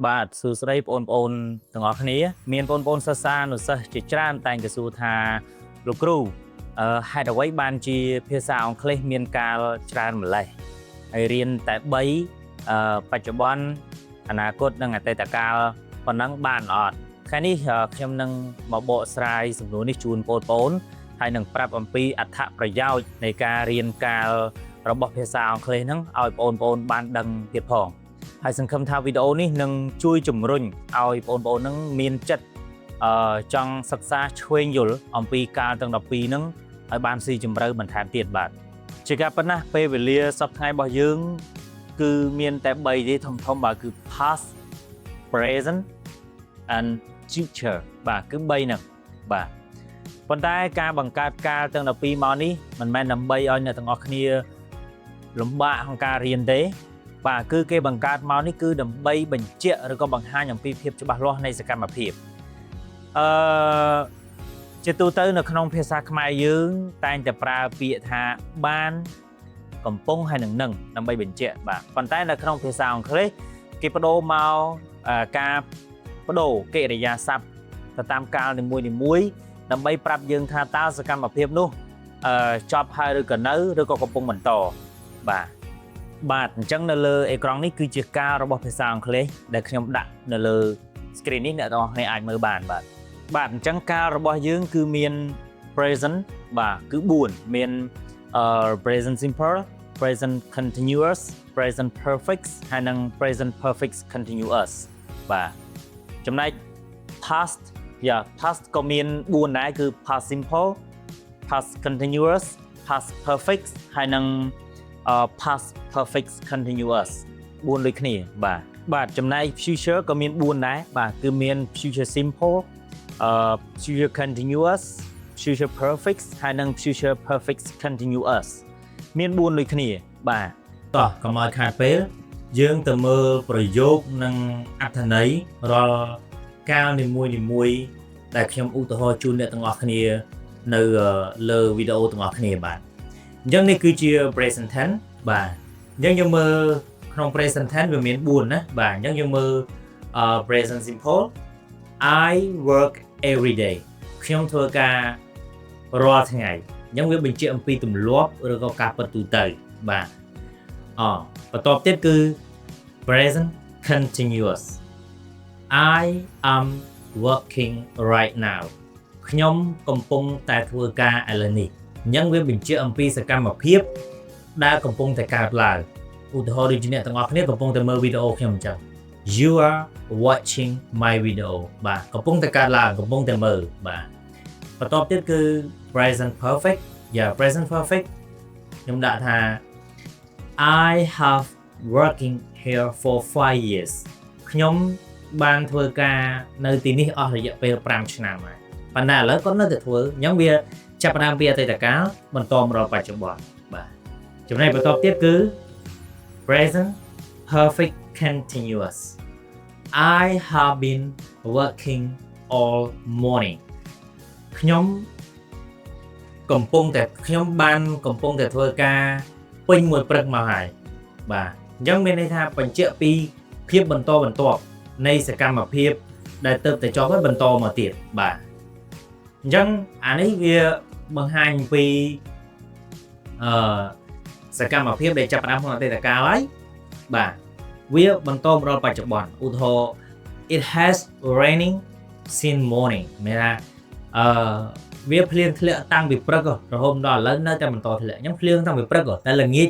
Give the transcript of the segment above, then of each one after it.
បាទសួស្តីបងប្អូនទាំងអស់គ្នាមានបងប្អូនសិស្សានុសិស្សជាច្រើនតែងតែសួរថាលោកគ្រូអឺហេតុអ្វីបានជាភាសាអង់គ្លេសមានកាលច្រើនម្លេះហើយរៀនតែ3អឺបច្ចុប្បន្នអនាគតនិងអតីតកាលប៉ុណ្ណឹងបានអត់ថ្ងៃនេះអឺខ្ញុំនឹងមកបកស្រាយសំណួរនេះជូនបងប្អូនហើយនឹងប្រាប់អំពីអត្ថប្រយោជន៍នៃការរៀនកាលរបស់ភាសាអង់គ្លេសហ្នឹងឲ្យបងប្អូនបានដឹងទៀតផង ហើយសង្ឃឹមថាវីដេអូនេះនឹងជួយជំរុញឲ្យបងប្អូននឹងមានចិត្តអឺចង់សិក្សាឆ្វេងយល់អំពីកាលទាំង12ហ្នឹងឲ្យបានស៊ីជម្រៅបន្ថែមទៀតបាទជាការប៉ុណ្ណាពេលវេលាសប្តាហ៍ថ្ងៃរបស់យើងគឺមានតែ3ទេធំធំបាទគឺ past, present and future បាទគឺ3ហ្នឹងបាទប៉ុន្តែការបង្កើតកាលទាំង12មកនេះមិនមែនដើម្បីឲ្យអ្នកទាំងអស់គ្នាលំបាកក្នុងការរៀនទេ បាទគឺគេបង្កើតមកនេះគឺដើម្បីបញ្ជាក់ឬក៏បង្ហាញអំពីភាពច្បាស់លាស់នៃសកម្មភាពអឺជាទូទៅនៅក្នុងភាសាខ្មែរយើងតែងតែប្រើពាក្យថាបានកំពុងហើយនឹងនឹងដើម្បីបញ្ជាក់បាទប៉ុន្តែនៅក្នុងភាសាអង់គ្លេសគេបដូរមកអឺការបដូរកិរិយាសព្ទទៅតាមកាលនីមួយៗដើម្បីប្រាប់យើងថាតើសកម្មភាពនោះអឺចប់ហើយឬក៏នៅឬក៏កំពុងបន្តបាទ បាទអញ្ចឹងនៅលើអេក្រង់នេះគឺជាកាលរបស់ភាសាអង់គ្លេសដែលខ្ញុំដាក់នៅលើ screen នេះអ្នកទាំងអស់គ្នាអាចមើលបានបាទបាទអញ្ចឹងកាលរបស់យើងគឺមាន present បាទគឺ4មានអឺ present simple, present continuous, present perfect ហើយនិង present perfect continuous បាទចំណែក past យ៉ា past ក៏មាន4ដែរគឺ past simple, past continuous, past perfect ហើយនិង past perfect continuous 4ដូចគ្នាបាទបាទចំណែក future ក៏មាន4ដែរបាទគឺមាន future simple អឺ future continuous, future perfect ហើយនិង future perfect continuous មាន4ដូចគ្នាបាទតោះកុំឲ្យខាតពេលយើងទៅមើលប្រយោគនិងអត្ថន័យរាល់កាលនីមួយៗដែលខ្ញុំឧទាហរណ៍ជូនអ្នកទាំងអស់គ្នានៅលើវីដេអូទាំងអស់គ្នាបាទអញ្ចឹងនេះគឺជា present tense បាទអញ្ចឹងយើងមើលក្នុង present tense វាមាន4ណាបាទអញ្ចឹងយើងមើល present simple: I work every day ខ្ញុំធ្វើការរាល់ថ្ងៃអញ្ចឹងវាបញ្ជាក់អំពីទម្លាប់ឬក៏ការពិតទូទៅបាទអបន្ទាប់ទៀតគឺ present continuous: I am working right now ខ្ញុំកំពុងតែធ្វើការឥឡូវនេះអញ្ចឹងវាបញ្ជាក់អំពីសកម្មភាពដែលកំពុងតែកើតឡើងឧទាហរណ៍ដូចជាអ្នកទាំងអស់គ្នាកំពុងតែមើលវីដេអូខ្ញុំអញ្ចឹង You are watching my video បាទកំពុងតែកើតឡើងកំពុងតែមើលបាទបន្ទាប់ទៀតគឺ present perfect. Yeah, present perfect ខ្ញុំដាក់ថា I have working here for 5 years ខ្ញុំបានធ្វើការនៅទីនេះអស់រយៈពេល5ឆ្នាំហើយប៉ុន្តែឥឡូវគាត់នៅតែធ្វើអញ្ចឹងវាចាប់ផ្ដើមពីអតីតកាលបន្តមកដល់បច្ចុប្បន្នបាទចំណែកបន្ទាប់ទៀតគឺ present perfect continuous: I have been working all morning ខ្ញុំកំពុងតែខ្ញុំបានកំពុងតែធ្វើការពេញមួយព្រឹកមកហើយបាទអញ្ចឹងមានន័យថាបញ្ជាក់ពីភាពបន្តបន្ទាប់នៃសកម្មភាពដែលទៅតែចប់ហើយបន្តមកទៀតបាទអញ្ចឹងអានេះវាបង្ហាញពីអឺសកម្មភាពដែលចាប់ផ្ដើមក្នុងអតីតកាលហើយបាទវាបន្តមកដល់បច្ចុប្បន្នឧទាហរណ៍ It has raining since morning មានថាអឺវាភ្លៀងធ្លាក់តាំងពីព្រឹករហូតដល់ឥឡូវនៅតែបន្តធ្លាក់អញ្ចឹងភ្លៀងតាំងពីព្រឹកតែល្ងាច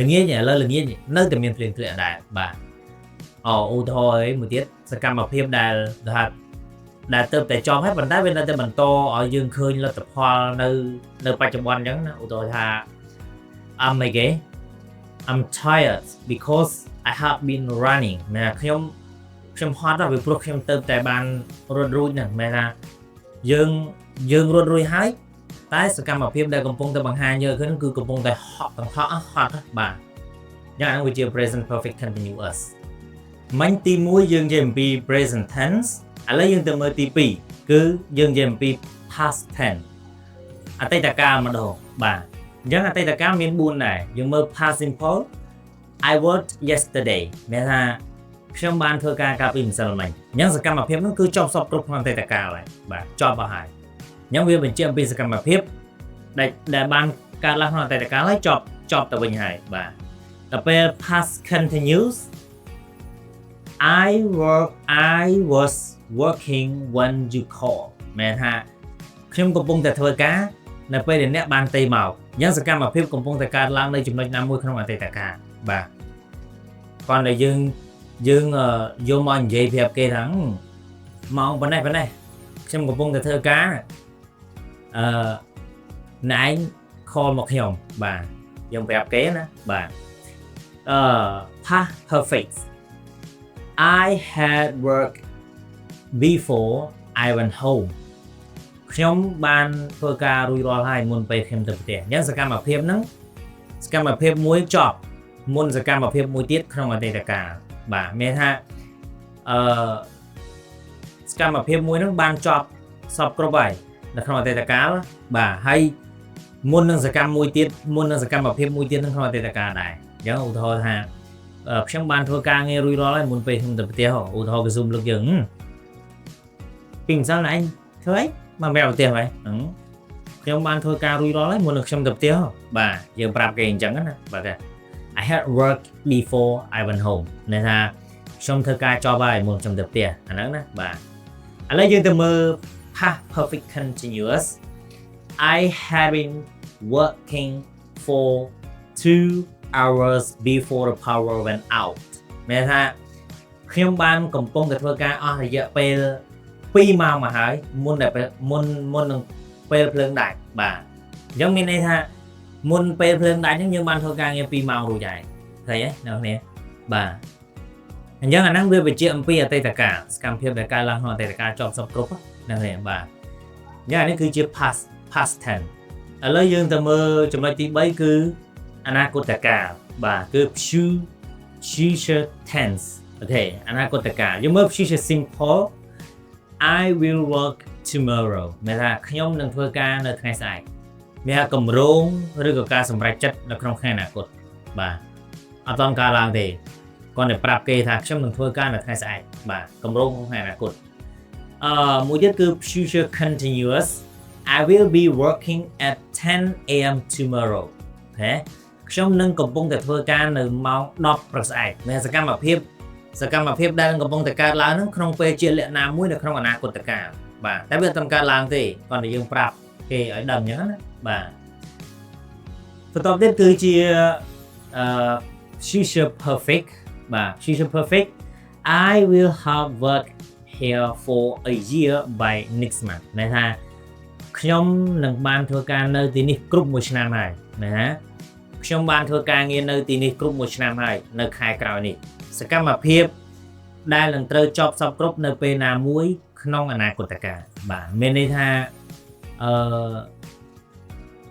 ល្ងាចឥឡូវល្ងាចនៅតែមានភ្លៀងធ្លាក់ដែរបាទអឧទាហរណ៍អីមួយទៀតសកម្មភាពដែលថាដែលទៅតែចប់ហើយប៉ុន្តែវានៅតែបន្តឲ្យយើងឃើញលទ្ធផលនៅនៅបច្ចុប្បន្នអញ្ចឹងណាឧទាហរណ៍ថា I'm អីគេ I'm tired because I have been running មែនខ្ញុំខ្ញុំហត់ហើយព្រោះខ្ញុំទៅតែបានរត់រួចហ្នឹងមែនថាយើងយើងរត់រួចហើយតែសកម្មភាពដែលកំពុងតែបង្ហាញយើងឃើញគឺកំពុងតែហក់ទាំងហក់ហត់បាទយ៉ាងហ្នឹងវាជា present perfect continuous មិញទី1យើងនិយាយអំពី present tense ឥឡូវយើងទៅមើលទី2គឺយើងនិយាយអំពី past tense អតីតកាលម្ដងបាទអញ្ចឹងអតីតកាលមាន4ដែរយើងមើល past simple: I worked yesterday មានថា ខ្ញុំបានធ្វើការកាលពីម្សិលមិញអញ្ចឹងសកម្មភាពនោះគឺចប់សព្វគ្រប់ក្នុងអតីតកាលហើយបាទចប់អស់ហើយអញ្ចឹងវាបញ្ជាក់អំពីសកម្មភាពដែលដែលបានកើតឡើងក្នុងអតីតកាលហើយចប់ចប់ទៅវិញហើយបាទដល់ពេល past continuous I was working when you call មានថាខ្ញុំកំពុងតែធ្វើការនៅពេលដែលអ្នកបានទេមកអញ្ចឹងសកម្មភាពកំពុងតែកើតឡើងនៅចំណុចណាមួយក្នុងអតីតកាលបាទគាត់តែយើងយើងយកមកនិយាយប្រាប់គេថាម៉ោងប៉ុណ្ណេះប៉ុណ្ណេះខ្ញុំកំពុងតែធ្វើការអឺណែឯង call មកខ្ញុំបាទយើងប្រាប់គេណាបាទអឺ past perfect I had work before I went home ខ្ញុំបានធ្វើការរួចរាល់ហើយមុនពេលខ្ញុំទៅផ្ទះអញ្ចឹងសកម្មភាពហ្នឹងសកម្មភាពមួយចប់មុនសកម្មភាពមួយទៀតក្នុងអតីតកាលបាទមានថាអឺសកម្មភាពមួយហ្នឹងបានចប់សព្វគ្រប់ហើយនៅក្នុងអតីតកាលបាទហើយមុននឹងសកម្មមួយទៀតមុននឹងសកម្មភាពមួយទៀតក្នុងអតីតកាលដែរអញ្ចឹងឧទាហរណ៍ថាខ្ញុំបានធ្វើការងាររួចរាល់ហើយមុនពេលខ្ញុំទៅផ្ទះឧទាហរណ៍គេស៊ុំលើកយើងពីម្សិលឯងធ្វើអីមកប្រាប់ផ្ទះហើយខ្ញុំបានធ្វើការរួចរាល់ហើយមុននឹងខ្ញុំទៅផ្ទះបាទយើងប្រាប់គេអញ្ចឹងណាបាទ I had work before I went home ន័យថាខ្ញុំធ្វើការចប់ហើយមុនខ្ញុំទៅផ្ទះអាហ្នឹងណាបាទឥឡូវយើងទៅមើល past perfect continuous I had been working for 2 hours before the power went out មានថាខ្ញុំបានកំពុងតែធ្វើការអស់រយៈពេល2ម៉ោងមកហើយមុនដែលមុនមុននឹងពេលភ្លើងដាច់បាទអញ្ចឹងមានន័យថាមុនពេលភ្លើងដាច់ហ្នឹងយើងបានធ្វើការងារ2ម៉ោងរួចហើយឃើញទេអ្នកនរបាទអញ្ចឹងអាហ្នឹងវាបញ្ជាក់អំពីអតីតកាលសកម្មភាពដែលកើតឡើងក្នុងអតីតកាលចប់សព្វគ្រប់ហ្នឹងឯងបាទអញ្ចឹងអានេះគឺជា past tense ឥឡូវយើងទៅមើលចំណុចទី3គឺអនាគតកាលបាទគឺ future tense okay អនាគតកាលយើងមើល future simple I will work tomorrow មានថាខ្ញុំនឹងធ្វើការនៅថ្ងៃស្អែកមានថាគម្រោងឬក៏ការសម្រេចចិត្តនៅក្នុងថ្ងៃអនាគតបាទអត់ទាន់កើតឡើងទេគាត់តែប្រាប់គេថាខ្ញុំនឹងធ្វើការនៅថ្ងៃស្អែកបាទគម្រោងក្នុងថ្ងៃអនាគតអឺមួយទៀតគឺ future continuous I will be working at 10 a.m. tomorrow ហេខ្ញុំនឹងកំពុងតែធ្វើការនៅម៉ោង10ព្រឹកស្អែកមានសកម្មភាពសកម្មភាពដែលនឹងកំពុងតែកើតឡើងហ្នឹងក្នុងពេលជាលក្ខណៈមួយនៅក្នុងអនាគតកាលបាទតែវាអត់ទាន់កើតឡើងទេគ្រាន់តែយើងប្រាប់គេឲ្យដឹងអញ្ចឹងណាបាទបន្ទាប់ទៀតគឺជាអឺ future perfect បាទ future perfect I will have worked here for a year by next month ន័យថាខ្ញុំនឹងបានធ្វើការនៅទីនេះគ្រប់មួយឆ្នាំហើយណាខ្ញុំបានធ្វើការងារនៅទីនេះគ្រប់មួយឆ្នាំហើយនៅខែក្រោយនេះសកម្មភាពដែលនឹងត្រូវចប់សព្វគ្រប់នៅពេលណាមួយក្នុងអនាគតកាលបាទមានន័យថាអឺ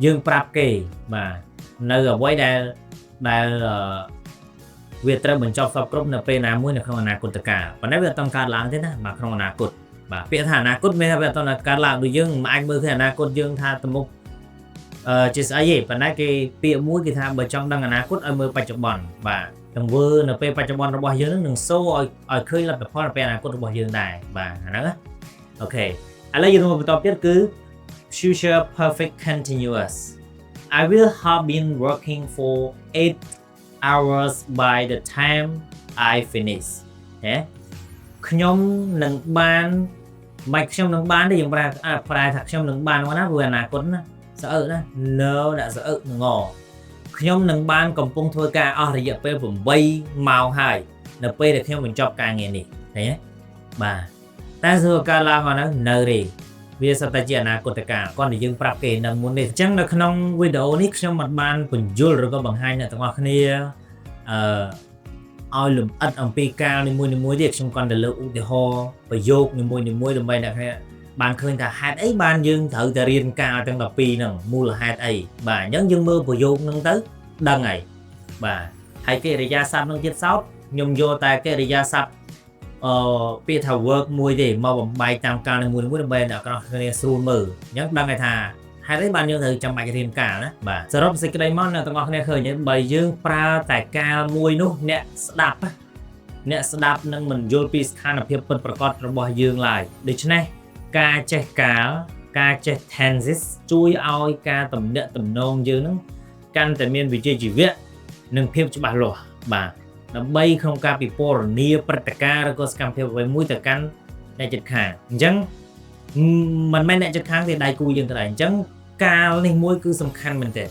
យើងប្រាប់គេបាទនៅអ្វីដែលដែលអឺវាត្រូវបញ្ចប់សព្វគ្រប់នៅពេលណាមួយនៅក្នុងអនាគតកាលប៉ុន្តែវាអត់ទាន់កើតឡើងទេណាបាទក្នុងអនាគតបាទពាក្យថាអនាគតមានថាវាអត់ទាន់កើតឡើងដូចយើងមិនអាចមើលឃើញអនាគតយើងថាទៅមុខអឺជាស្អីទេប៉ុន្តែគេពាក្យមួយគេថាបើចង់ដឹងអនាគតឲ្យមើលបច្ចុប្បន្នបាទទង្វើនៅពេលបច្ចុប្បន្នរបស់យើងនឹងសូឲ្យឲ្យឃើញលទ្ធផលនៅពេលអនាគតរបស់យើងដែរបាទអាហ្នឹងណាokay ឥឡូវយើងមកបន្តទៀតគឺ future perfect continuous I will have been working for 8 hours by the time I finish ហេខ្ញុំនឹងបានមិនខ្ញុំនឹងបានទេយើងប្រែប្រែថាខ្ញុំនឹងបានណាព្រោះអនាគតណាស្អើណា no ដាក់ស្អើងខ្ញុំនឹងបានកំពុងធ្វើការអស់រយៈពេល8ម៉ោងហើយនៅពេលដែលខ្ញុំបញ្ចប់ការងារនេះឃើញទេបាទតែសួរកើតឡើងមកនៅទេវាសុទ្ធតែជាអនាគតកាលគាត់តែយើងប្រាប់គេនឹងមុននេះអញ្ចឹងនៅក្នុងវីដេអូនេះខ្ញុំមិនបានពន្យល់ឬក៏បង្ហាញអ្នកទាំងអស់គ្នាអឺឲ្យលម្អិតអំពីកាលនីមួយៗទៀតខ្ញុំគ្រាន់តែលើកឧទាហរណ៍ប្រយោគនីមួយៗដើម្បីអ្នកគ្នាបានឃើញថាហេតុអីបានយើងត្រូវតែរៀនកាលទាំង12ហ្នឹងមូលហេតុអីបាទអញ្ចឹងយើងមើលប្រយោគហ្នឹងទៅដឹងហើយបាទហើយកិរិយាសព្ទនឹងទៀតសោតខ្ញុំយកតែកិរិយាសព្ទអឺពាក្យថា work មួយទេមកបំបែកតាមកាលនីមួយៗដើម្បីអ្នកទាំងអស់គ្នាស្រួលមើលអញ្ចឹងដឹងហើយថាហេតុអីបានយើងត្រូវចាំបាច់រៀនកាលណាបាទសរុបសេចក្តីមកអ្នកទាំងអស់គ្នាឃើញទេបើយើងប្រើតែកាលមួយនោះអ្នកស្ដាប់ អ្នកស្ដាប់នឹងមិនយល់ពីស្ថានភាពពិតប្រាកដរបស់យើងឡើយដូច្នេះការចេះកាលការចេះ tenses ជួយឲ្យការទំនាក់ទំនងយើងនឹងកាន់តែមានវិជ្ជាជីវៈនិងភាពច្បាស់លាស់បាទដើម្បីក្នុងការពិពណ៌នាព្រឹត្តិការណ៍ឬក៏សកម្មភាពអ្វីមួយទៅកាន់អ្នកជិតខាងអញ្ចឹងមិនមែនអ្នកជិតខាងទេដៃគូយើងក៏ដែរអញ្ចឹងកាលនេះមួយគឺសំខាន់មែនទែន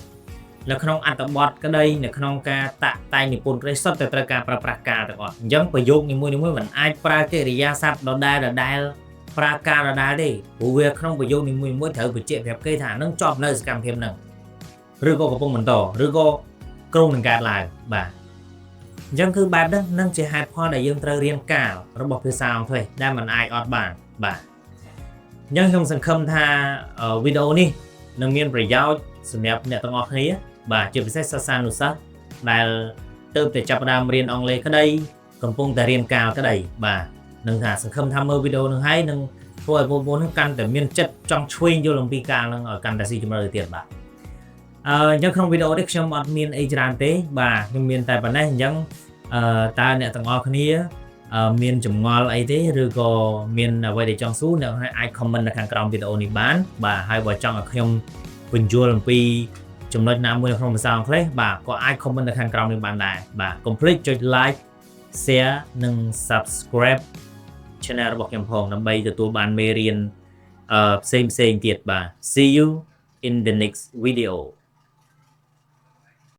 នៅក្នុងអត្ថបទក្តីនៅក្នុងការតាក់តែងនិពន្ធក្តីសុទ្ធតែត្រូវការប្រើប្រាស់កាលទាំងអស់អញ្ចឹងប្រយោគនីមួយៗមិនអាចប្រើកិរិយាសព្ទដដែលដដែលប្រើកាលដដែលទេព្រោះវាក្នុងប្រយោគនីមួយៗត្រូវបញ្ជាក់ប្រាប់គេថានឹងចប់នៅសកម្មភាពហ្នឹងឬក៏កំពុងបន្តឬក៏គ្រោងនឹងកើតឡើងបាទអញ្ចឹងគឺបែបហ្នឹងនឹងជាហេតុផលដែលយើងត្រូវរៀនកាលរបស់ភាសាអង់គ្លេសដែលมันអាចអត់បានបាទអញ្ចឹងខ្ញុំសង្ឃឹមថាវីដេអូនេះនឹងមានប្រយោជន៍សម្រាប់អ្នកទាំងអស់គ្នាបាទជាពិសេសសិស្សានុសិស្សដែលទើបតែចាប់ផ្ដើមរៀនអង់គ្លេសក្តីកំពុងតែរៀនកាលក្តីបាទនឹងថាសង្ឃឹមថាមើលវីដេអូនឹងហើយនឹងធ្វើឲ្យបងប្អូននឹងកាន់តែមានចិត្តចង់ឆ្វេងយល់អំពីកាលនឹងឲ្យកាន់តែស៊ីជម្រៅទៅទៀតបាទអឺអញ្ចឹងក្នុងវីដេអូនេះខ្ញុំអត់មានអីច្រើនទេបាទខ្ញុំមានតែប៉ុណ្ណេះអញ្ចឹងអឺតើអ្នកទាំងអស់គ្នាអឺមានចម្ងល់អីទេឬក៏មានអ្វីដែលចង់សួរអ្នកអាច comment នៅខាងក្រោមវីដេអូនេះបានបាទហើយបើចង់ឲ្យខ្ញុំពន្យល់អំពីចំណុចណាមួយនៅក្នុងភាសាអង់គ្លេសបាទក៏អាច comment នៅខាងក្រោមនេះបានដែរបាទកុំភ្លេចចុច like share និង subscribe channel របស់ខ្ញុំផងដើម្បីទទួលបានមេរៀនអឺផ្សេងផ្សេងទៀតបាទ See you in the next video.